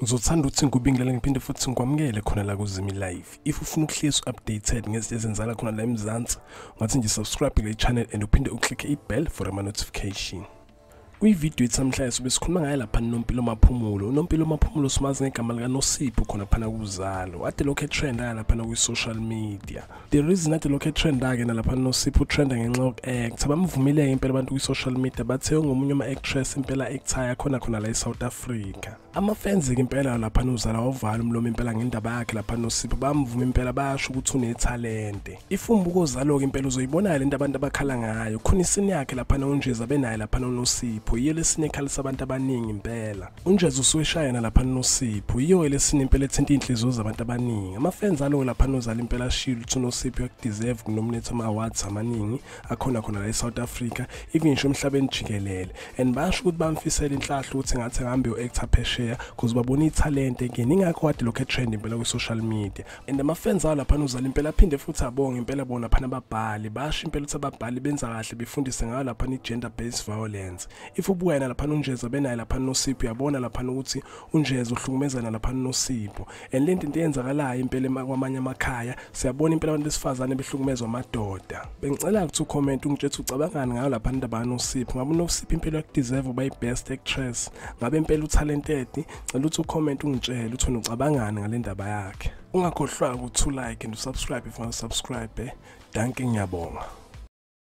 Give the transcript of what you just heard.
Ngizothanda ukuthi ngikubingelele ngiphinde futhi ngikwamukele khona la kuZimi Live. If ufuna ukuhlezi updated ngezinto ezenzakala khona la eMzansi, ungathi nje subscribe kule channel and uphinde uclicke i-bell for ama notification. Kwividiyo ethu namhlanje sobe sikhuluma ngaye lapha Nompilo Maphumulo. UNompilo Maphumulo simazi ngegama lika Nosipho khona phana kuZalo. Ade lokho etrenda lapha ku social media. The reason ade lokho etrenda ke nalapha Nosipho utrenda ngenxa yokuact. Abamvumile impela abantu ku social media bathe ungomunye ama actress impela actor khona khona la eSouth Africa. Ama fans ke impela lapha noZalo wavala umlomo impela ngendaba yakhe lapha Nosipho bamvuma impela bayasho ukuthi unetalente. Ifumbuko Zalo ke impela uzoyibona le nto abantu abakhala ngayo. Khona isini yakhe lapha noNjeza benaye lapha noNosipho. Yiyo lesine ekhalisa abantu abaningi impela. UNjeza usuweshayana lapha noSipho. Yiyo lesine impela ethinta inhliziyo zabantu abaningi. Ama fans alo lapha noZalo impela ashilo ukuthi uNosipho uyakudeserve kunominate ama awards amaningi akhona khona la eSouth Africa, even ngisho emhlabeni jikelele. And basho ukuthi bamfisela inhlahla ukuthi ngathi ahambe uactor phesheya because babona italent again. Ingakho kade lokho etrend impela ku social media. And ama fans alo lapha noZalo impela aphinde futhi abonge impela bona lapha ababhali. Basho impela ukuthi ababhali benza kahle befundise ngayo lapha i gender based violence. If ubuka yena lapha uNjeza benaye lapha noSipho uyabona lapha ukuthi uNjeza uhlukumezana lapha noSipho. And lento into eyenzakalayo impela kwamanye amakhaya siyabona impela abantu besifazane behlukumezwa amadoda. Bengicela ukuthi ucomment ungitshele ukuthi ucabangani ngayo lapha indaba kaNosipho. Ngabe uNosipho impela uyakudeserve uba i-best actress? Ngabe impela utalented? Ngicela ukuthi ucomment ungitshele ukuthi ucabangani ngale ndaba yakhe. Ungakhohlwa ukuthi ulike and usubscribe if you want to subscribe. Dankie, ngiyabonga.